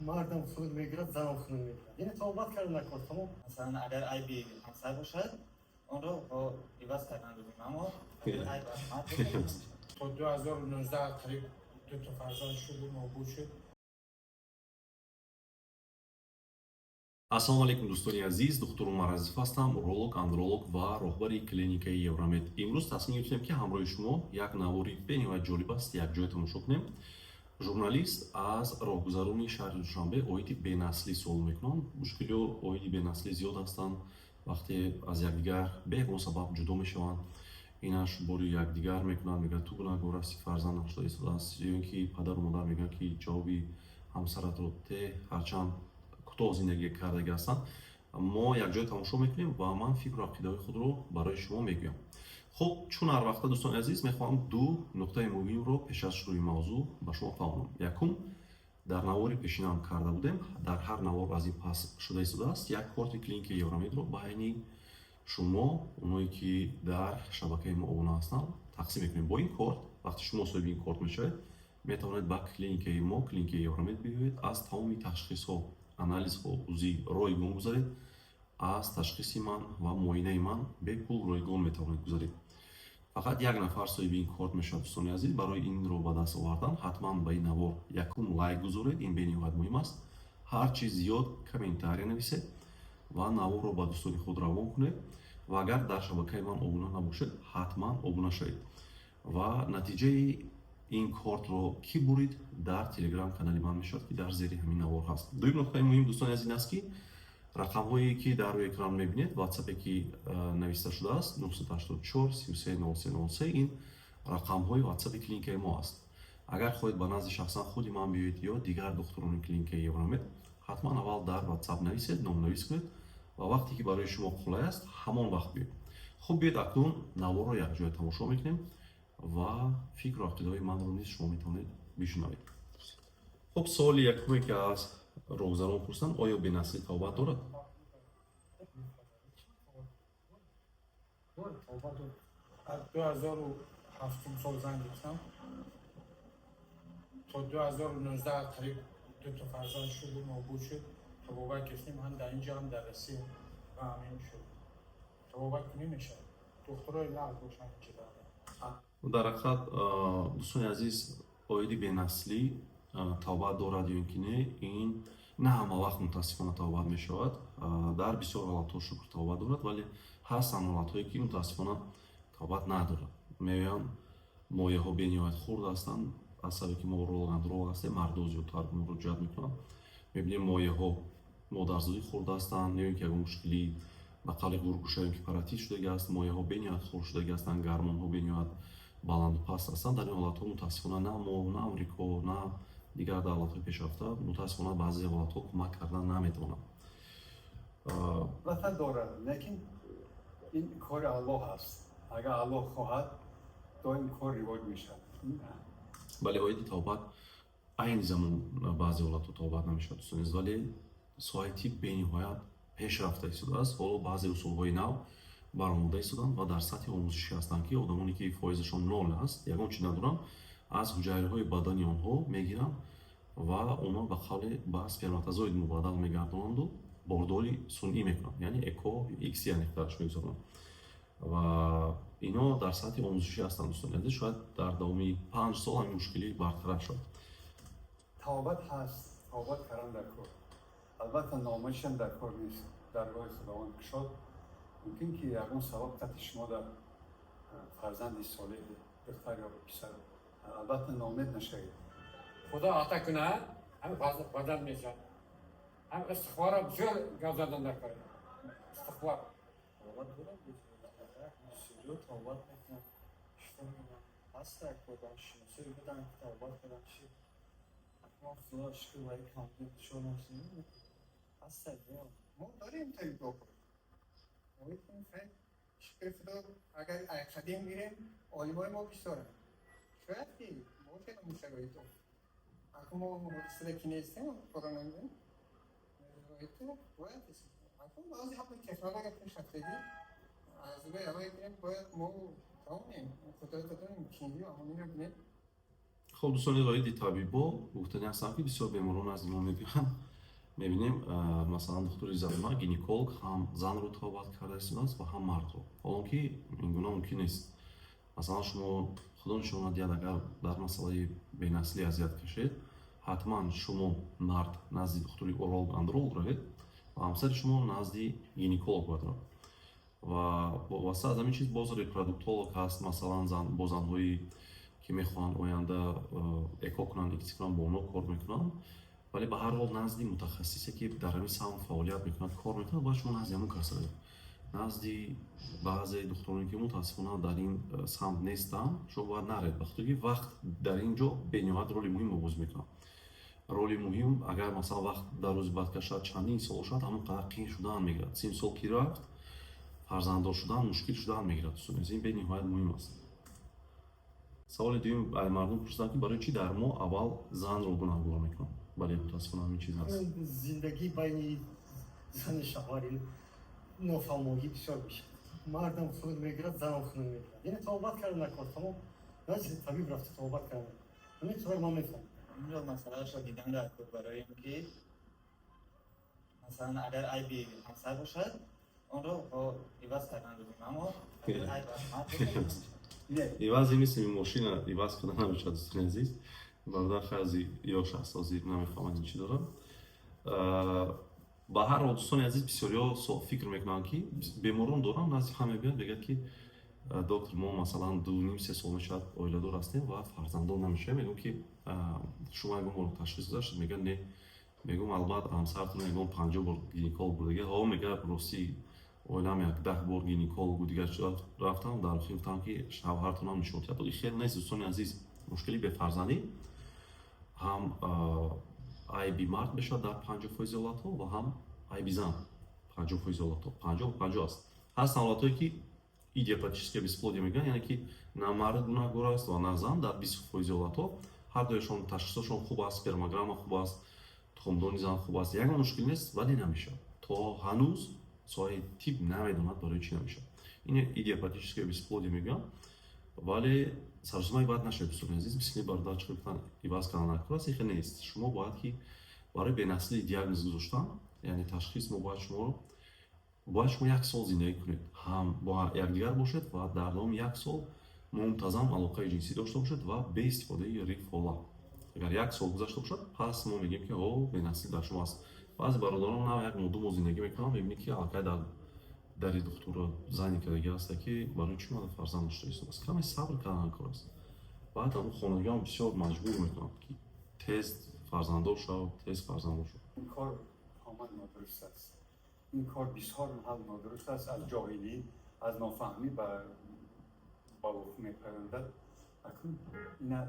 Мардам худ мегирад, занам худ мегирад. Яъне табобат кардан накор, тамом. Масалан, агар айби ҳамсар бошад, онро бо иваз кардан лозим, аммо агар айб аз мард бошад, намешавад. То 2019 қариб дуто фарзанд шуду нобуд шуд. Ассалому алайкум, дӯстони азиз. Духтур Умар Азизов ҳастам, уролог, андролог ва роҳбари клиникаи Евромед. Имрӯз тасмим гирифтем, ки ҳамроҳи шумо як навори бениҳоят ҷолиб аст, якҷоя тамошо кунем. Журналист аз роҳгузарони шаҳри Душанбе оиди бенаслӣ суол мекунанд. Мушкилиҳо оиди бенаслӣ зиёд ҳастанд. Вақте аз якдигар бе ягон сабаб ҷудо мешаванд, инаш бори якдигар мекунанд, мегӯяд, ту гунаҳгор ҳастӣ, фарзанд нашуда истодааст, ё ин ки падару модар мегӯянд, ки ҷавоби ҳамсаратро те, ҳарчанд кӯтоҳ зиндагӣ кардагӣ ҳастанд. Мо якҷоя тамошо мекунем ва ман фикру ақидаҳои худро барои шумо мегӯям. Хуб, чун ҳар вақта, дӯстони азиз, мехоҳам ду нуқтаи муҳимро пеш аз шурӯи мавзӯъ ба шумо фаҳмонам. Якум, дар навори пешинаам карда будем, дар ҳар навор аз ин пас шуда истодааст, як корти клиникаи Евромедро байни шумо, оное ки дар шабакаи мо обуна ҳастанд, тақсим мекунем. Бо ин корт, вақте шумо соҳиби ин корт мешавед, метавонед ба клиникаи мо, клиникаи Евромед, биёед, аз тамоми ташхисҳо, анализҳо, УЗИ ройгон гузаред, аз ташхиси ман ва муоинаи ман бепул, ройгон метавонед гузаред. Фақат як нафар соҳиби ин корт мешавад. Дӯстони азиз, барои инро ба даст овардан ҳатман ба ин навор якум лайк гузоред, ин бениҳоят муҳим аст. Ҳар чи зиёд комментария нависед ва наворро ба дӯстони худ равон кунед. Ва агар дар шабакаи ман обуна набошед, ҳатман обуна шавед. Ва натиҷаи ин кортро кӣ бурид, дар Телеграм канали ман мешавад, ки дар зери ҳамин навор ҳаст. Дуюм нуқтаи муҳим, дӯстони азиз, ин аст, ки рақамҳое ки дар рӯи экран мебинед, Ватсапе ки нависта шудааст, 984 33 03 03, ин рақамҳои Ватсапи клиникаи мо аст. Агар хоҳед ба назди шахсан худи ман биёед ё дигар духтурони клиникаи Евромед, ҳатман аввал дар Ватсап нависед, номнавис кунед ва вақте ки барои шумо қулай аст, ҳамон вақт биёед. Хуб, биёед, акнун наворро якҷоя тамошо мекунем ва фикру ақидаҳои манро низ шумо метавонед бишунавед. Хуб, суоли якуме ки аз роҳгузарон пурсидам: оё бенаслӣ табобат дорад? Дорад, тавба дорад. Аз 2007 сол зан гирифтам, то 2019 қариб дуто фарзанд шуду нобуд шуд. Табобат гирифтем ҳам дар инҷо, ҳам дар Россия ва ҳамин шуд. Табобат кунӣ мешавад, духтурои нағз бошанд инҷа дар Дар ҳақиқат, дӯстони азиз, оиди бенаслӣ табобат дорад ё ин ки не, ин на ҳама вақт, мутаассифона, табобат мешавад. Дар бисёр ҳолатҳо, шукр, табобат дорад, вале ҳастанд ҳолатҳое, ки мутаассифона табобат надорад. Меоянд, мояҳо бениҳоят хурд ҳастанд. Аз сабаби ки мо уролог, андролог ҳастем, мардо зиёдтар муроҷиат мекунанд. Мебинем, мояҳо модарзодӣ хурд ҳастанд ё ин ки ягон мушкилӣ, ба қавли ғургуша ё ин ки паротит шудагӣ аст, мояҳо бениҳоят хурд шудагӣ ҳастанд, гормонҳо бениҳоят баланду паст ҳастанд. Дар ин ҳолатҳо мутаассифона на мо, на Амрико, на дигар давлатҳои пешрафта мутаассифона баъзе ҳолатҳо кӯмак кардан наметавонанд. Албатта дорад, лекин ин кори Аллоҳ аст. Агар Аллоҳ хоҳад, доим кор ривоҷ мешавад. Бале, оиди табобат айни замон баъзе ҳолатҳо табобат намешавад, дӯстони азиз, вале соҳаи тиб бениҳоят пешрафта истодааст. Ҳоло баъзе усулҳои нав баромада истоданд ва дар сатҳи омӯзишӣ ҳастанд, ки одамоне ки фоизашон нол аст, ягон чи надоранд, аз ҳуҷайраҳои бадани онҳо мегиранд ва онҳо ба қавле ба сперматозоид мубаддал мегардонанду бордорӣ сунъӣ мекунанд, яъне ЭКО, ИКСИ аниқтараш мегузаронанд. Ва ино дар сатҳи омӯзишӣ ҳастанд, дӯстони азиз. Шояд дар давоми 5 сол ҳамин мушкилӣ бартараф шавад. Табобат ҳаст, табобат кардан дар кор. Албатта, номашам дар кор нест. Даргоҳи Худованд кушод. Мумкин ки ягон сабаб қати шумо дар фарзанди солеҳ, духтар ё писар. Албатта, ноумед нашавед. Худо ата кунад, ҳам фарзанд мешавад. Ҳам истиғфора бисёр гап задан дар кор, истиғфор. Табобат дорад, бисёриҳо табобат мекунанд, шифо меёбанд. Ҳаст як одам шиносое буданд, ки табобат карданд, шид. Акнун, Худоро шукр, ба ин камбуди дучор нашудем. Ҳаст як. Мо дорем табибо. Мо метавонем, хайр, шукри Худо, агар қадим гирем, олимои мо бисёранд. Шояд ки бошад ҳамун шароито. Акун мо ҳодисада ки нестем, кора намедонем. Бояд акун баъзе ҳама технология пешрафтагӣ аз рӯи аввал гирем, бояд мо тавонем, худои додем, кимиё ҳамонро бинем. Хуб, дӯстони, оиди табибо гуфтани ҳастам, ки бисёр беморон назди мо мебиёянд, мебинем, масалан, духтури занона, гинеколог ҳам занро табобат карда истодааст ва ҳам мардро, ҳолон ки ин гуна мумкин нест. Масалан, шумо, худо нишон надиҳад, агар дар масъалаи бенаслӣ азият кашед, ҳатман шумо, мард, назди духтури уролог, андролог равед ва ҳамсари шумо назди гинеколог бояд равад. Ва вобаста аз ҳамин чиз боз репродуктолог ҳаст, масалан, бо занҳое ки мехоҳанд оянда ЭКО кунанд, ИКСИ кунанд, бо онҳо кор мекунанд. Вале ба ҳар ҳол назди мутахассисе, ки дар ҳамин самт фаъолият мекунад, кор мекунад, бояд шумо назди ҳамон кас равед. Назди баъзе духтуроне, ки мутаассифона дар ин самт нестанд, шумо бояд наред, ба хотири ки вақт дар ин ҷо бениҳоят роли муҳимро бозӣ мекунад. Роли муҳим, агар, масалан, вақт дар рӯзи баъд кашад, чандин сол шавад, ҳамон қадар қиин шудан мегирад. Синну сол ки рафт, фарзанддор шудан мушкил шудан мегирад. Дӯстони азиз, ин бениҳоят муҳим аст. Саволи дуюм, мардум пурсиданд, ки барои чӣ дар мо аввал занро гунаҳгор мекунанд. Бале, мутаассифона, ҳамин чиз ҳаст. Зиндагӣ байни зану шавҳар ин нофаҳмогӣ бисёр мешавад. Мардам хунук мегирад, занам хунук мегирад. Яъне табобат карда накор, тамом, назди табиб рафта табобат карда. Ҳамин қадар ман мефаҳмам. Инро масъалаашро дидан дар кор, барои ин ки, масалан, агар айби ҳамсар бошад, онро бо иваз кардан лозим, аммо агар айб аз мард бошад, намешавад. Не. Ивази мисли мошина иваз карда намешавад, дӯстони азиз. Бародар хази ёш аст, ҳозир намефаҳмад ин чӣ дорад. Ба ҳар ҳол, дӯстони азиз, бисёриҳо фикр мекунанд, ки беморон дорам, назди ҳам мебиёнд, мегӯяд, ки доктор, мо, масалан, 2,5-3 сол мешавад оиладор ҳастем ва фарзанддор намешавем. Мегӯм, ки шумо ягон бор ташхис гузаштед? Мегӯяд, не. Мегӯм, албатта, ҳамсаратон ягон 50 бор гинеколог бурдага? Ҳо, мегӯяд, ростӣ, оилам як 10 бор гинекологу дигар рафтам, дар охир гуфтам, ки шавҳартонам нишон диҳад. Ин хел нест, дӯстони азиз. Мушкили бефарзандӣ ҳам айби мард мешавад дар 50% ҳолатҳо ва ҳам айби зан 50% ҳолатҳо, 50-50 аст. Ҳастанд ҳолатҳое, ки идиопатическое бесплодие мегӯянд, яъне ки на мард гунаҳгор аст ва на зан. Дар 20% ҳолатҳо ҳар дуяшон ташхисошон хуб аст, спермограмма хуб аст, тухмдони зан хуб аст, ягон мушкил нест, вале намешавад. То ҳанӯз соҳаи тиб намедонад, барои чӣ намешавад. Ин идиопатическое бесплодие мегӯянд. Вале саросимаи бад нашавед, дӯстони азиз. Мисли бародар чӣ гуфтанд, иваз кардан накор аст, ин хел нест. Шумо бояд ки барои бенаслӣ диагноз гузоштан, яъне ташхис, мо бояд шуморо, бояд шумо як сол зиндагӣ кунед, ҳам бо якдигар бошед ва дар давоми як сол мунтазам алоқаи ҷинсӣ дошта бошед ва бе истифодаи рифола. Агар як сол гузашта бошад, пас мо мегӯем, ки о, бенаслӣ дар шумо аст. Баъзе бародарон нав як моҳ, 2 моҳ зиндагӣ мекунанд, мебинед, ки аллакай дар дари духтура зани кардагӣ ҳаста, ки барои чӣ ман фарзанд дошта истодааст. Каме сабр кардан кор аст. Баъд ҳамон хонагиам бисёр маҷбур мекунанд, ки тез фарзанддор шав, тез фарзанддор шав. Ин кор комил нодуруст аст. Ин кор бисёр маҳал нодуруст аст, аз ҷоҳилӣ, аз нофаҳмӣ ба вуқӯъ мепайвандад. Акнун ина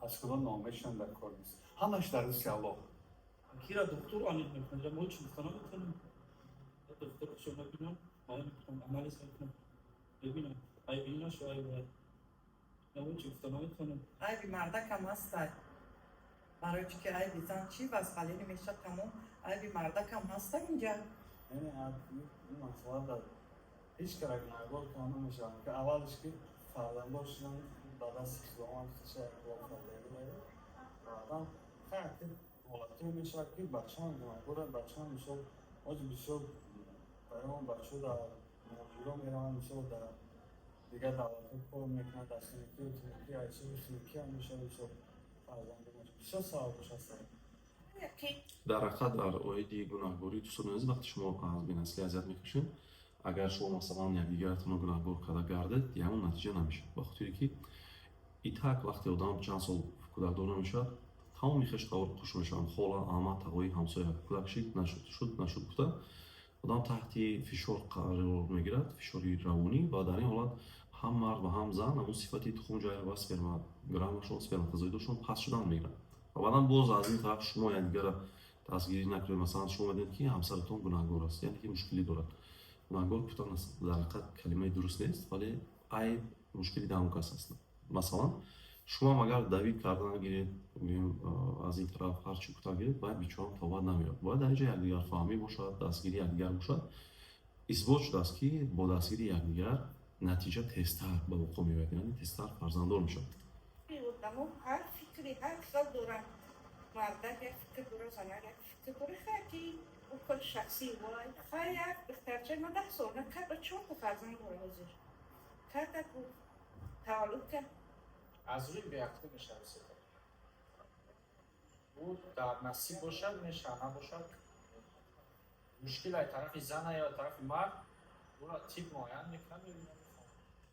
аз худо номешон дар кор нест, ҳамаш дар дасти Аллоҳ. Кира духтур аниқ мекунад, мо чӣ гуфта наметавонем. Духтур шо мебинам, муайян мекунам, анализ мекунам, мебинам, айби инашу айби мо чӣ гуфта наметавонем. Айби мардакам ҳастай, барои чӣ ки айби зан чӣ вазъалини мешавад, тамом, айби мардакам ҳаста инҷа. Яъне ин масъала дар ҳеҷ кара гунаҳгор карда намешавад, ки аввалш ки фарзанддор шудан ба дасти Худованд худша як кардагӣ, баъдан хайр, ки ҳолатҳое мешавад, ки бачаам гунаҳгор аст. Бачаам, мисол, ҳозир бисёр барои он бачаҳо дар муҳоҷиро мераванд, мисол, дар дигар давлатҳо кор мекунанд, дар хиникию тунукӣ, ҳисоби хиникӣ ҳам мешавад. Мисол, фарзандон бисёр сабабош ҳастанд. Дар ҳақиқат, дар оиди гунаҳгорӣ, дӯстони азиз, вақте шумо аз бенаслӣ азият мекашед, агар шумо, масалан, якдигаратонро гунаҳгор карда гардед, ягон натиҷа намешавад, ба хотире ки итак вақте одам чанд сол кӯдакдор намешавад, тамоми хеш қуш мешаванд: хола, ама, тағои, ҳамсоя. Кӯдак шид, нашуд, шуд, нашуд гуфта, одам таҳти фишор қарор мегирад, фишори равонӣ. Ва дар ин ҳолат ҳам мард ва ҳам зан ҳамон сифати тухмҷайра ва спермограммашон, сперматозоидошон паст шудан мегирад. Ва баъдан боз аз ин тараф шумо якдигара дастгирӣ накунед. Масалан, шумо медонед, ки ҳамсаратон гунаҳгор аст, яъне ки мушкилӣ дорад. Гунаҳгор гуфтан дар ҳақиқат калимаи дуруст нест, вале айб, мушкили дар он кас аст. Масалан, шумоам агар давид кардан гиред, гӯем, аз ин тараф ҳар чӣ гуфтан гиред, бояд бичора тобат намеёбад. Бояд дар ин ҷо якдигарфаҳмӣ бошад, дастгирии якдигар бошад. Исбот шудааст, ки бо дастгирии якдигар натиҷа тезтар ба вуқӯъ меояд, яъне тезтар фарзанддор мешавад. Одамо ҳар фикри ҳар хел доранд. Мардак як фикр дорад, занак як фикр дорад. Хай, ки ӯ кори шахсии вай. Хай, як духтарчаи ман 10 сол накард, ба чорта фарзанд дора ҳозир. Карда буд, таваллуд кард. Аз рӯи беақлӣ мешавад сета. Ӯ дар насиб бошад, мешавад, набошад, мушкил ай тарафи зана ё тарафи мард, ӯро тиб муайян мекунад, мебинад.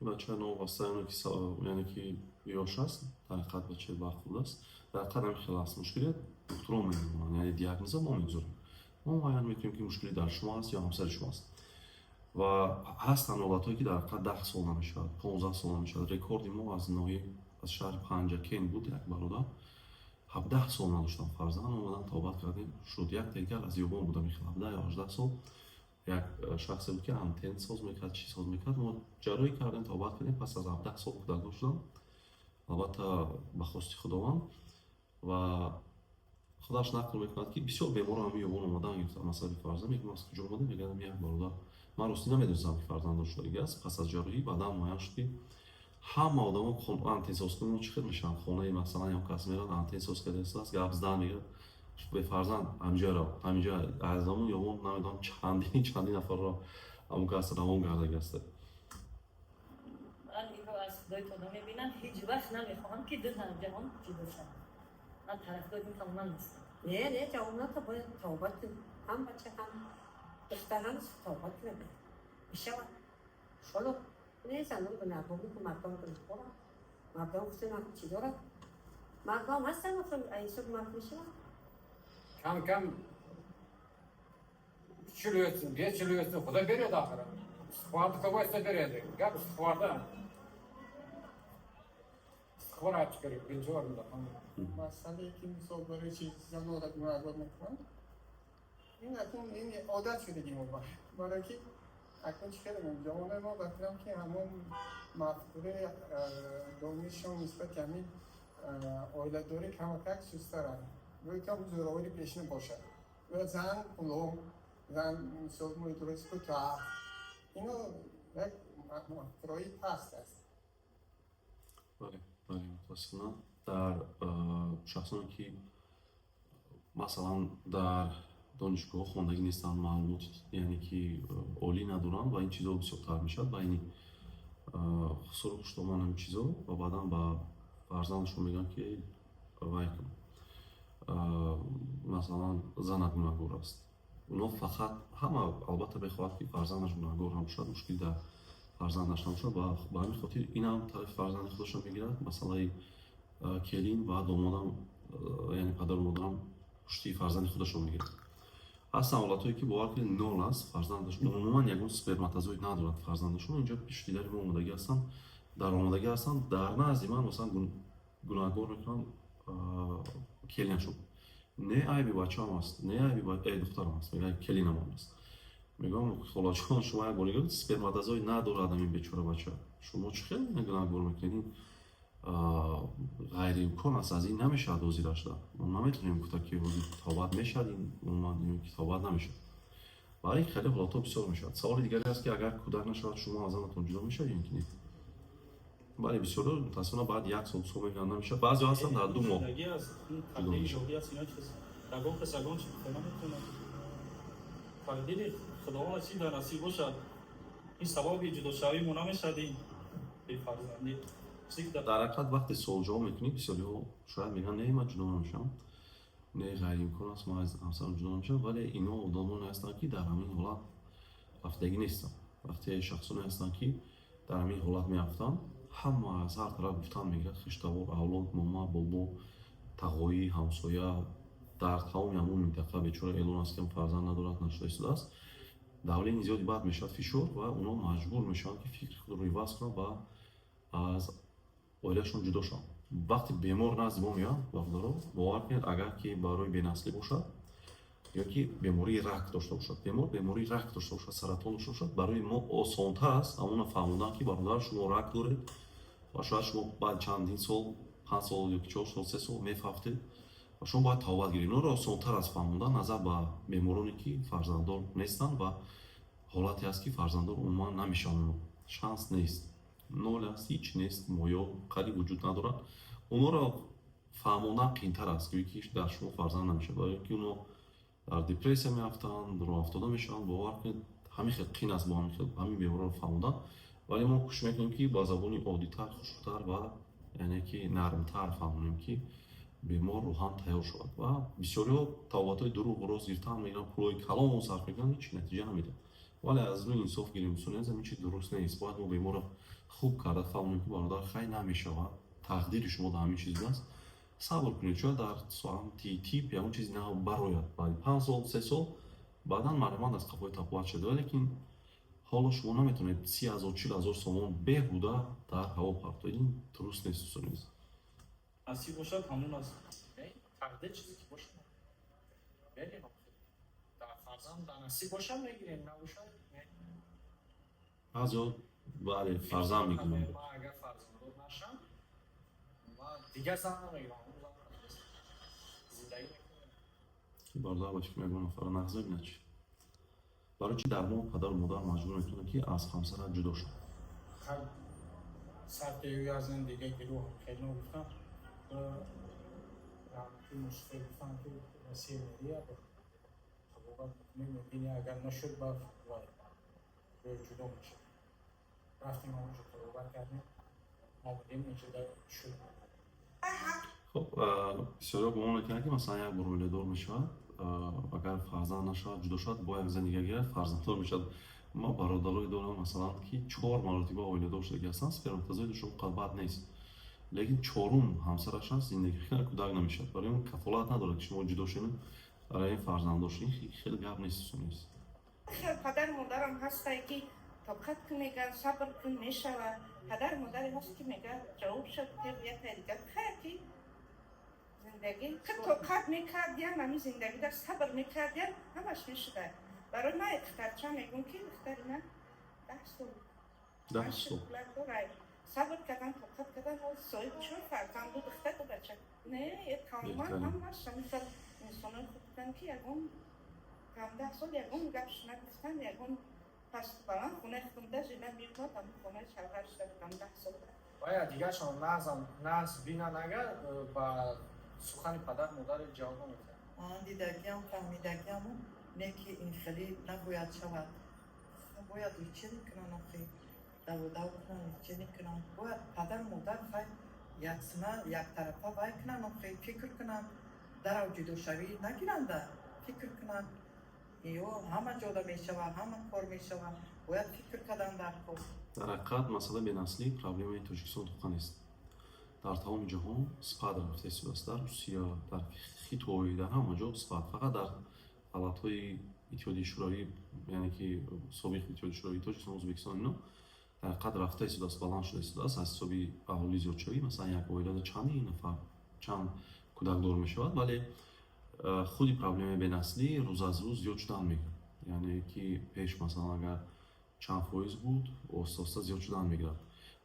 Бача новобаста оне ки яъне ки ёш аст, дар ҳақиқат бачаи баъқул аст. Дар ҳақиқат ҳамин хел аст. Мушкили духтурон мемонанд, яъне диагноза мо мегузорем, мо муайян мекунем, ки мушкили дар шумо аст ё ҳамсари шумо аст. Ва ҳастанд ҳолатҳое, ки дар ҳақиқат 10 сол намешавад, 15 сол намешавад. Рекорди мо аз ноҳия, аз шаҳри Панҷакент буд, як бародар 17 сол надоштам фарзанд, омадан, тобат кардем, шуд. Як дигар аз Ёбон будам, ихел 17 ё 18 сол як шахсе буд, ки антен соз мекард, чӣ соз мекард. Мо ҷарроҳӣ кардем, тобат кардем, пас аз 17 сол кӯдакдор шудам, албатта, ба хости Худованд. Ва худаш нақл мекунад, ки бисёр беморон ҳами Ёбон омадан гирифтанд масъалаи фарзанд. Мегӯям, аз куҷо омада? Мегӯям, як бародар, ман ростӣ намедонистам, ки фарзанддор шудагӣ аст. Пас аз ҷарроҳӣ баъдан муайян шуд, ки ҳама одамо антенсозкунон чӣ хел мешаванд. Хонаи, масалан, як кас мерад, антен соз кардааст, гап задан мегӯяд: бефарзанд ҳамиҷа рав, ҳамиҷа. Аз замон Ёбон намедонам чандин чандин нафарро ҳамон кас равон кардагиаст. Ман инро аз Худои таоло мебинам. Ҳеҷ вақт намехоҳам, ки ду ҷаҳон ҷудо шаванд. Ман тарафдори ин тамоман нестам. Не, не, ҷавоното бояд тавбат кунад. Ҳам бача, ҳам духтар, ҳам тавбат кунад, мешавад иншолло. Не, занон гунаҳгор, мардон гунаҳгоранд. Мардон гуфтем, чӣ дорад, мардон ҳастанд, ҳисоб мард мешавад. Кам кам 3 yil o'tsin, 5 yil o'tsin, Xudo beradi oxiri. Istig'forni ko'paysa beradi. Gap istig'forda. Istig'for aytish kerak birinchi o'rinda. Масъалае, ки мисол барои чи занора гунаҳгор мекунанд, ин акнун ин одат шудагӣ мо, барое ки акнун чӣ хеле ҷавонои мо, ба фикрам, ки ҳамон мафкураи донишшон нисбати ҳамин оиладорӣ камакак сустаранд. Гӯё ки ҳам зӯровари пешина бошад, ё зан ғулом, зан мисол мӯйдуруст кӯтоҳ, ино як мафкураи паст аст. Бале, бале, мутаассифона, дар шахсоне, ки масалан дар донишгоҳ хондагӣ нестанд, маълумот, яъне ки олӣ надоранд, ва ин чизо бисёртар мешавад байни хусуру хуштомон ҳамин чизо. Ва баъдан ба фарзандашон мегӯянд, ки вай кун, масалан, занат гунаҳгор аст. Оно фақат ҳама албатта мехоҳад, ки фарзандаш гунаҳгор набошад, мушкил дар фарзандаш набошад. Ва ба ҳамин хотир инам тарафи фарзанди худашро мегирад, масъалаи келин ва домодам, яъне падару модарам пушти фарзанди худашро мегирад. Ҳастанд ҳолатҳое, ки, бовар кунед, нол аст фарзандаш, умуман ягон сперматозоид надорад фарзандашон. Инҷо пеши дидари мо омодагӣ ҳастанд, дар омодагӣ ҳастанд, дар назди ман, масалан, гунаҳгор мекунанд келинашон. Не, айби бачаам аст, не, айби духтарам аст, мегӯяд, келинамон аст. Мегӯям: холаҷон, шумо як бор нигоҳ, сперматозоид надорад ҳамин бечора бача, шумо чӣ хел гунаҳгор мекунед? Ин ғайриимкон аст, аз ин намешавад ҳозира шуда. Мо наметавонем гуфта, ки ҳозир тобат мешавад ин умуман ё ки тобат намешавад. Барои ин хеле ҳолатҳо бисёр мешавад. Саволи дигаре аст, ки агар кӯдак нашавад, шумо аз занатон ҷудо мешавед ё ки не? Бале, бисёро мутаассифона баъд як сол, 2 сол мегӯянд, намешавад. Баъзеҳо ҳастанд, дар 2 моҳ Зиндагӣ аст, ин тақдири илоҳӣ аст. Ино чиз ягон кас ягон чиз гуфта наметавонад. Тақдири Худованд чӣ дар насиб бошад, ин сабаби ҷудошавии мо намешавад, ин бефарзандӣ. Чизе ки дар ҳақиқат, вақте суолҷавоб мекунӣ, бисёриҳо шояд мегӯянд: не, ман ҷудо намешавам, не, ғайриимкон аст, ман аз ҳамсарам ҷудо намешавам. Вале ино одамоне ҳастанд, ки дар ҳамин ҳолат рафтагӣ нестанд. Вақте шахсоне ҳастанд, ки дар ҳамин ҳолат меафтанд, ҳама аз ҳар тараф гуфтан мегирад: хештавор, авлод, мома, бобо, тағоӣ, ҳамсоя, дар тамоми ҳамон минтақа бечора эълон аст, ки фарзанд надорад, нашуда истодааст. Давление зиёди бад мешавад, фишор, ва онҳо маҷбур мешаванд, ки фикри худро иваз кунанд ва аз оилашон ҷудо шаванд. Вақте бемор назди мо меояд, бародаро, бовар кунед, агар ки барои бенаслӣ бошад ё ки бемории рак дошта бошад, бемор бемории рак дошта бошад, саратон дошта бошад, барои мо осонтар аст ҳамона фаҳмондан, ки бародар, шумо рак доред ва шояд шумо баъд чандин сол, 5 сол ё 4 сол, 3 сол мефавтед ва шумо бояд тавбат гиред. Инҳоро осонтар аст фаҳмондан назар ба бемороне, ки фарзанддор нестанд ва ҳолате аст, ки фарзанддор умуман намешаванд, шанс нест, нол аст, ҳеҷ нест, моё қариб вуҷуд надорад. Онҳоро фаҳмондан қиинтар аст, гӯё ки дар шумо фарзанд намешавад, барои ки онҳо дар депрессия меафтанд, роҳафтода мешаванд. Бовар кунед, ҳамин хел қиин аст бо ҳамин хел ҳамин беморро фаҳмондан, вале мо кӯшиш мекунем, ки ба забони оддитар, хушуктар ва яъне ки нармтар фаҳмонем, ки бемор рӯҳан тайёр шавад. Ва бисёриҳо табобатҳои дурӯғу рост гирифтан мегиранд, пулҳои калон сарф мекунанд, ҳеҷ натиҷа намедиҳад. Вале аз рӯи инсоф гирем, дӯстони азиз, ҳамин чиз дуруст нест. Бояд мо беморро хуб карда фаҳмонем, ки бародар, хай, намешавад, тақдири шумо дар ҳамин чиз будааст, сабр кунед, шояд дар самти тиб ягон чизи нав барояд, баъди 5 сол, 3 сол баъдан марҳамат, аз қафои табобат шавед. Валекин ҳоло шумо наметавонед 30 000, 40 000 сомон беҳуда дар ҳаво партоед. Ин дуруст нест, дӯстони азиз. Насиб бошад, ҳамон аст. Тақдир чизе ки бошад, мерем. Дар фарзанд дар насиб бошад, мегирем, набошад, не. Баъзеҳо, бале, фарзанд мегиранд. Ман агар фарзанддор нашам, ман дигар зан намегирам, ҳамон зан зиндагӣ мекунем. Бародар, ба фикр, ягон нафара нағз мебинад чи? Барои чи дар мо падару модар маҷбур мекунанд, ки аз ҳамсарат ҷудо шав? Сарти аз дига гирӯҳ хеле гуфтам, раҳмати Мустафо гуфтам, ки Россия мерия, табобат мекунӣ, мебини, агар нашуд, ба вай ҷудо мешавад. Рафтем, онҷо табобат кардем, омадем, инҷо шуд. Хуб, бисёриҳо гумон мекунанд, ки масалан, як бор оиладор мешавад, агар фарзанд нашавад, ҷудо шавад, бо як зан дига гирад, фарзанддор мешавад. Ма бародарое дорам, масалан, ки чор маротиба оиладор шудагӣ ҳастанд, сперматозоидашон қадр бад нест, лекин чорум ҳамсараш аст, зиндагӣ мекунад, кӯдак намешавад. Барои он кафолат надорад, ки шумо ҷудо шавед, барои ин фарзанддор шуд. Ин хеле гап нест, дӯстони азиз. Хел падару модарам ҳастае, ки тоқат кун мегӯянд, сабр кун, мешавад. Падару модаре ҳаст, ки мегӯяд, ҷавоб шад, якай дигар. Хайр, ки зиндагӣ тоқат мекардиям, ҳамин зиндагида сабр мекардиям, ҳамаш мешуда. Барои ман духтарча мегӯм, ки духтари ман 10 сол 10 сол. Сабр кардан, тоқат кардан, соҳиби чор фарзанд, ду духтар, ду бача. Не, тамоман ҳамаш ҳамин хел инсонои хуб буданд, ки ягон там 10 сол ягон гапш нагуфтан, ягон пасту баланд. Хонаи худам даже намеомад, ҳамин хонаи шавҳар шуда будам 10 сол. Бояд дигаршон нағзам нағз бинанд, агар ба сухани падар модари ҷавоб намедиҳанд. Ман дидагиам, фаҳмидагиаму не, ки ин хеле набояд шавад. Бояд лечение кунанд, охи даводав кунанд, лечение кунанд. Бояд падару модар, хай, яксина, яктарафа вай кунанд, охи фикр кунанд, дарав ҷудошавӣ нагиранда, фикр кунанд. Ё ҳама ҷода мешавад, ҳама кор мешавад, бояд фикр кардан дар кор. Дар ҳақиқат, масъалаи бенаслӣ проблемаи Тоҷикистон тоқа нест. Дар тамоми ҷаҳон спад рафта истодааст, дар Русия, дар Хитой, дар ҳама ҷо спад. Фақат дар давлатҳои Иттиҳоди Шӯравӣ, яъне ки собиқ Иттиҳоди Шӯравӣ, Тоҷикистон, Ӯзбекистон, ино дар ҳақиқат рафта истодааст, баланд шуда истодааст аз ҳисоби аҳолӣ зиёдшавӣ. Масалан, як оилада чандин нафар, чанд кӯдакдор мешавад, вале худи проблемаи бенаслӣ рӯз аз рӯз зиёд шудан мегирад. Яъне ки пеш, масалан, агар чанд фоиз буд, оҳиста оҳиста зиёд шудан мегирад.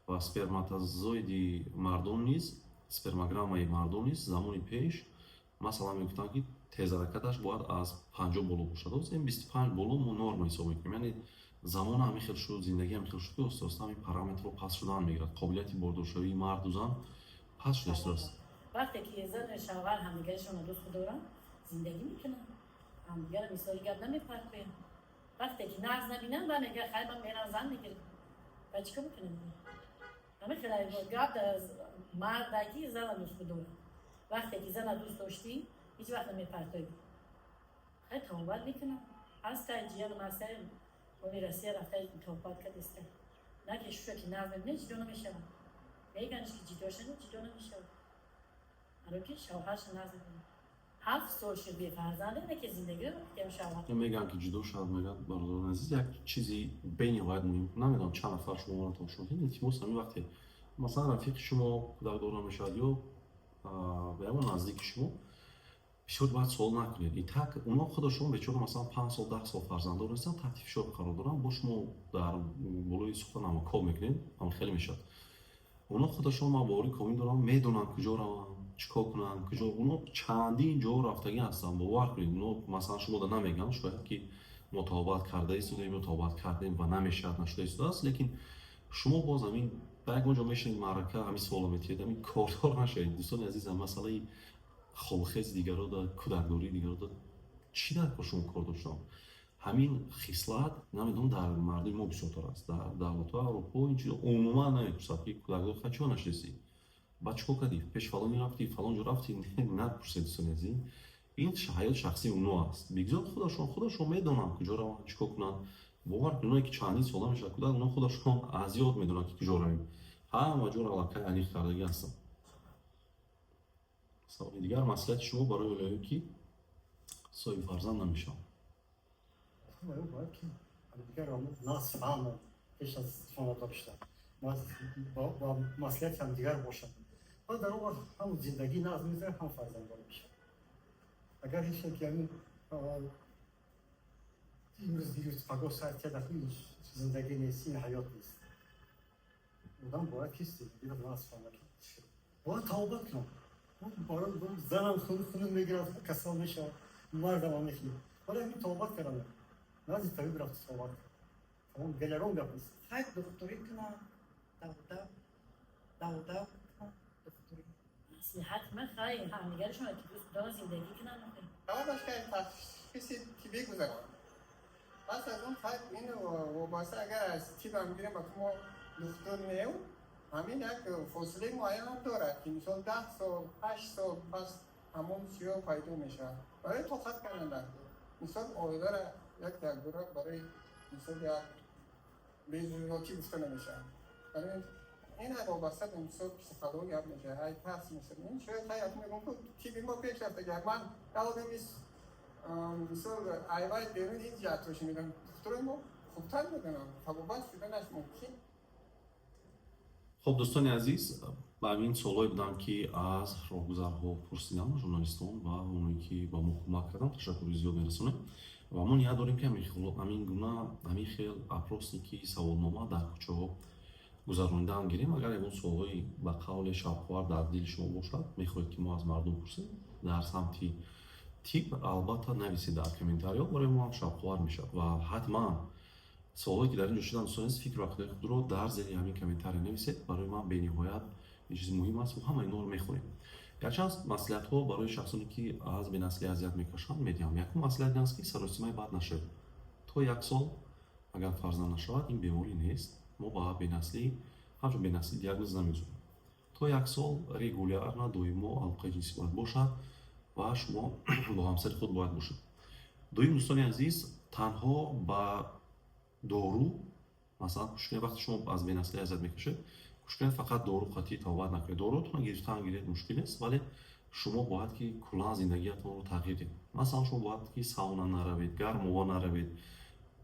Ва сперматозоиди мардон низ, спермограммаи мардон низ замони пеш, масалан, мегуфтанд, ки тезҳаракаташ бояд аз 50 боло бошад. Ҳозир ин 25 боло мо норма ҳисоб мекунем. Яъне замон ҳамин хел шуд, зиндагӣ ҳамин хел шуд, ки оҳиста оҳиста ҳамин параметрҳо паст шудан мегирад. Қобилияти бордоршавии марду зан паст шуда истодааст. Вақте ки зану шавҳар ҳамдигарашонро дӯст доранд, зиндагӣ мекунанд, ҳамдигарро мисоли гап намепартоянд. Вақте ки нағз набинанд, ба мегӯяд, хай, ман мерам, зан мегирам. Ба чӣ кор мекунем? Ҳамин хел гап дар мардаки зана дӯст бидорад. Вақте ки зана дӯст доштӣ, ҳеҷ вақт намепартоӣ. Хай, тавбат мекунам, ҳастай ҷиянам, ҳастай, оли Россия рафта, тавбат кардеста. На ки шуша ки нағз мебинед, ҷудо намешавад. Меганиш ки ҷудо шавед, ҷудо намешавад. Ҳаро ки шавҳарша нағз мебинад. 7 сол шуд бефарзанде, на ки зиндагиро кам шавҳар. Мегӯям, ки ҷудо шавад, мегӯяд. Бародарони азиз, як чизи бениҳоят муҳим, намедонам чанд нафар шумо маро тамошо мекунед, илтимос, ҳамин вақте, масалан, рафиқи шумо кӯдакдор намешавад ё ба ягон наздики шумо, бисёр бояд суол накунед. И так онҳо худашон бечора, масалан, 5 сол, 10 сол фарзанддор нестанд, таҳти фишор қарор доранд, бо шумо дар болои сухан ҳама кор мекунед, ҳама хеле мешавад. Онҳо худашон, ман боварӣ комил дорам, медонанд, куҷо раванд, чӣ кор кунанд, куҷо. Онҳо чандин ҷо рафтагӣ ҳастанд, бовар кунед. Онҳо, масалан, шумода намегӯянд, шояд ки мо тавбат карда истодаем ё тавбат кардем ва намешавад, нашуда истодааст, лекин шумо боз ҳамин Ба ягон ҷо мешинед, маърака, ҳамин суоло метиҳед. Ҳамин кордор нашавед, дӯстони азизам. Масъалаи хобхези дигаро да, кӯдакдории дигаро да чӣ дар кор шумо кор доштам? Ҳамин хислат, намедонам, дар мардуми мо бисёртар аст. Дар давлатҳои Аврупо ин чиз умуман намепурсад, ки кӯдакдор ха чиро нашидасӣ, ба чӣ кор кардӣ, пеш фалони рафтӣ, фалон ҷо рафтӣ. Напурсед, дӯстони азиз, ин ҳаёти шахсии оно аст. Бигзор худашон медонанд, куҷо раванд, чӣ кор кунанд. Бовар кунед, оное ки чандин сола мешавад кӯдак, оно худашон аз ёд медонанд, ки куҷо равем. Ҳама ҷоро аллакай аниқ кардагӣ ҳастанд. Саволи дигар: маслиҳати шумо барои оилаҳое, ки соҳиби фарзанд намешаванд? Бояд ки ҳамдигарро нас фаҳманд пеш аз хонадор шудан, ба маслиҳати ҳамдигар бошанд ва дар он вақт ҳам зиндагӣ нағз мегузарад, ҳам фарзанддор мешавад. Агар ҳеч ки ҳамин имрӯз дирӯз, пагоҳ сар тияд, зиндагӣ нест, ин ҳаёт нест. Одам бояд ки зиндагиро нағз фаҳмад, бояд тавбат кунад. Занам хунук мегирад, касал мешавад, мардам ҳам мехӯрад. Барои ҳамин тавбат кардан, назди табиб рафта тавбат кард, тамом, ягон гап нест. Хай, духтурӣ кунам, давдав давдав кунам, духтурӣ. Маслиҳати ман, хай, ҳамдигарашон ки дӯст доранд, зиндагӣ кунанд. Сабабаш ки ташхиси тиббӣ гузаронад. Пас аз он, хай, ин вобаста, агар аз тибам гирем, ба мо духтур неу, ҳамин як фосилаи муайянам дорад, ки мисол 10 сол, 8 сол пас ҳамон чиё пайдо мешавад. Барои тоқат кардан дар мисол оилара як якбора барои мисол як безуротӣ гуфта намешавад. Барои ин вобаста ба мисол психология мешавад, ай тарс мешавад. Ин шояд, хай, мегӯм, ку тиби мо пеш рафтагиак. Ман ялодам, мисол, айвай берун ин ҷиҳатҳош медонам, духтурои мо хубтар медонам, табобат шуданаш мумкин. Хуб, дӯстони азиз, ба ҳамин суолое будам, ки аз роҳгузарҳо пурсидам. Журналистон ва оное, ки ба мо кӯмак карданд, ташаккури зиёд мерасонем. Ва мо ният дорем, ки ҳамин гуна, ҳамин хел опросники, саволнома дар кӯчаҳо гузаронидаам гирем. Агар ягон суолҳои ба қавле шавқовар дар дили шумо бошад, мехоҳед, ки мо аз мардум пурсем дар самти тиб, албатта, нависед дар комментариҳо, барои мо ҳам шавқовар мешавад. Ва ҳатман суолҳое, ки дар ин ҷо шуданд, дӯстони азиз, фикру ақидаи худро дар зери ҳамин комментария нависед. Барои ман бениҳоят ин чизи муҳим аст, мо ҳама инҳоро мехонем. Якчанд маслиҳатҳо барои шахсоне, ки аз бенаслӣ азият мекашанд, медиҳам. Якум маслиҳат ин аст, ки саросимаи бад нашавед. То як сол агар фарзанд нашавад, ин беморӣ нест. Мо ба бенаслӣ ҳамчун бенаслӣ диагноз намегузорем. То як сол регулярно, доимо алоқаи ҷинсӣ бояд бошад ва шумо бо ҳамсари худ бояд бошед. Дуюм, дӯстони азиз, танҳо ба дору, масалан, кӯшиш кунед, вақте шумо аз бенаслӣ азият мекашед, кӯшиш кунед, фақат дору қатъӣ табобат накунед. Дорутонро гирифтан гиред, мушкил нест, вале шумо бояд ки куллан зиндагиятонро тағйир диҳед. Масалан, шумо бояд ки сауна наравед, гармова наравед,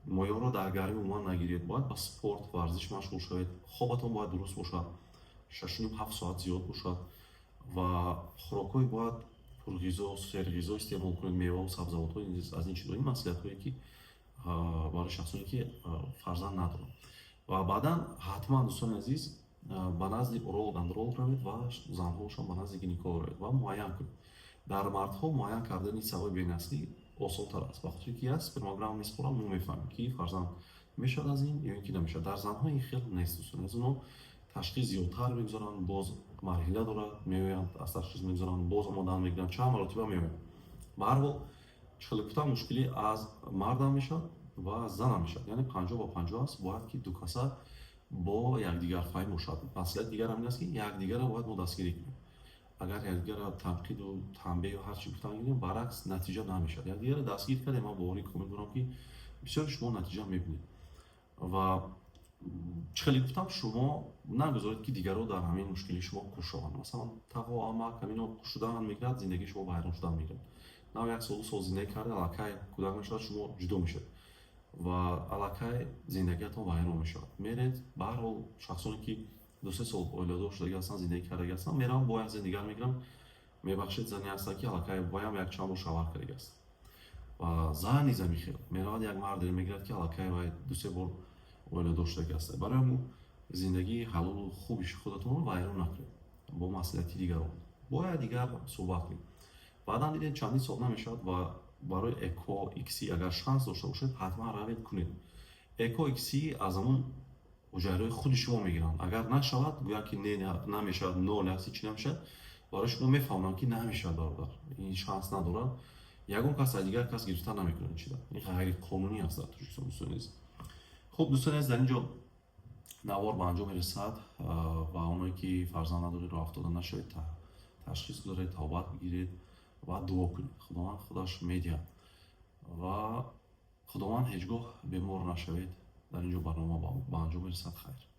моёро дар гармӣ умуман нагиред, бояд ба спорт, варзиш машғул шавед, хобатон бояд дуруст бошад, 6,5-7 соат зиёд бошад, ва хӯрокҳои бояд пурғизо, серғизо истеъмол кунед, меваву сабзавотҳо. Аз ин чизҳо, ин маслиҳатҳое, ки барои шахсоне, ки фарзанд надоранд. Ва баъдан ҳатман, дӯстони азиз, ба назди уролог, андролог равед ва занҳошон ба назди гинеколог равед ва муайян кунед. Дар мардҳо муайян кардани сабаби бенаслӣ осонтар аст, ба хотире ки як спермограмма меспоранд, мо мефаҳмем, ки фарзанд мешавад аз ин ё ин ки намешавад. Дар занҳо ин хел нест, дӯстони азиз. Онҳо ташхис зиёдтар мегузоранд, боз марҳила дорад, меоянд, аз ташхис мегузоранд, боз омодаанд, мегиранд, чанд маротиба меоянд. Ба ҳар ҳол, чӣ хеле гуфтам, мушкилӣ аз мардам мешавад ва аз занам мешавад, яъне 50 ба 50 аст. Бояд ки ду каса бо якдигарфаҳмӣ бошад. Маслиҳати дигар ҳам ин аст, ки якдигарро бояд мо дастгирӣ кунем. Агар якдигарро танқиду танбеҳу ҳар чӣ гуфтан гирем, баръакс, натиҷа намешавад. Якдигарро дастгир кардем, ман боварӣ комил дорам, ки бисёри шумо натиҷа мебинед. Ва чӣ хеле гуфтам, шумо нагузоред, ки дигарро дар ҳамин мушкили шумо қуш шаванд. Масалан, тағо, амак, ҳамино қуш шудан мегирад, зиндагии шумо вайрон шудан мегирад. Нав як сол, 2 сол зиндагӣ карда, аллакай кӯдак мешавад, шумо ҷудо мешавед ва аллакай зиндагиятон вайрон мешавад. Меред, ба ҳар ҳол, шахсоне, ки 2-3 сол оиладор шудагӣ ҳастанд, зиндагӣ кардагӣ ҳастанд, мераванд, бо як зани дигар мегиранд. Мебахшед, зане ҳастанд, ки аллакай боям як чанд бор шавҳар кардагӣ аст. Ва зан низ ҳамин хел меравад, як мардеро мегирад, ки аллакай вай 2-3 бор оиладор шудагӣ аст. Барои ҳамун зиндагии ҳалолу хуби худатонро вайрон накунед бо маслиҳати дигарон. Бояд дигар суҳбат кунед. Баъдан дидед, чандин сол намешавад, ва барои ЭКО, ИКСИ агар шанс дошта бошед, ҳатман равед, кунед. ЭКО, ИКСИ аз ҳамун Ҳуҷайраҳои худи шумо мегиранд. Агар нашавад, гӯянд, ки не, намешавад, нол аст, ҳичи намешавад. Барои шумо мефаҳмонанд, ки намешавад, бародар, ин шанс надорад. Ягон кас аз дигар кас гирифта намекунад ин чиза. Ин ғайриқонунӣ аст дар Тоҷикистон, дӯстони азиз. Хуб, дӯстони азиз, дар ин ҷо навор ба анҷом мерасад. Ва оное ки фарзанд надоред, роҳ афтода нашавед, ташхис гузоред, табобат бигиред ва дуо кунед. Худованд худаш медиҳад ва Худованд, ҳеҷ гоҳ бемор нашавед. Дар ин ҷо барнома ба анҷом мерасад. Хайр.